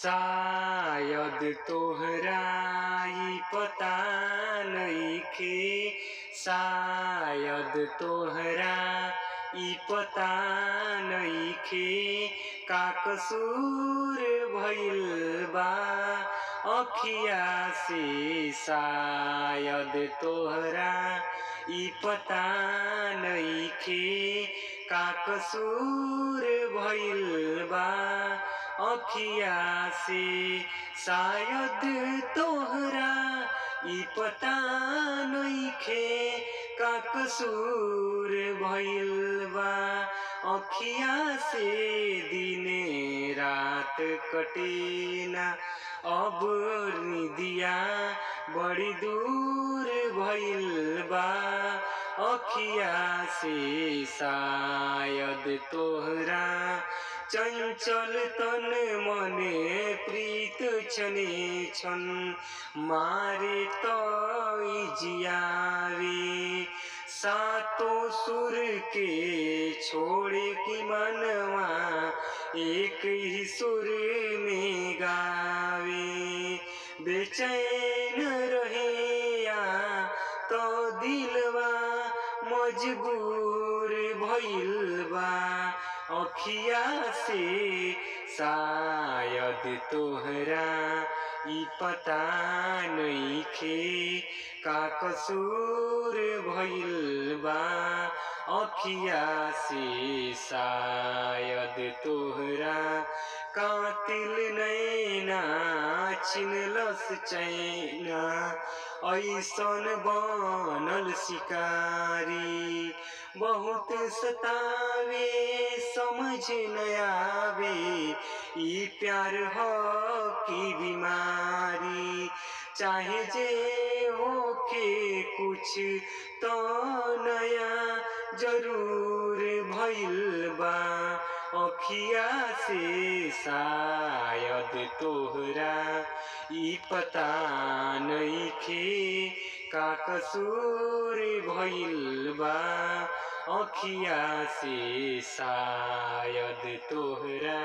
शायद तोहरा ई पता नइखे, शायद तोहरा ई पता नइखे, का कसूर भइल बा अखिया से। शायद तोहरा ई पता नइखे, का कसूर भइल बा अखिया से। शायद तोहरा ई पता नइखे, का कसूर भइल बा अखिया से। दिने रात कटेना अब निदिया बड़ी दूर भइल बा अखिया से। शायद तोहरा चंचल तन मने प्रीत छने छन मारे त जियावे। सातों सुर के छोड़े की मनवा एक ही सुर में गावे। बेचैन रहे या तो दिलवा मजबूर भइल बा अखिया से। शायद तोहरा ई पता नइखे, का कसूर भइल बा अखिया से। शायद तोहरा कातिल नैना छिनलस चैना, ऐसन बनल शिकारी। बहुत सतावे समझ न आवे ई प्यार हो की बीमारी। चाहे जे होके कुछ तो नया जरूर भइल बा अखिया से। शायद तोहरा ई पता नइखे, का कसूर भइल बा अखिया से। शायद तोहरा।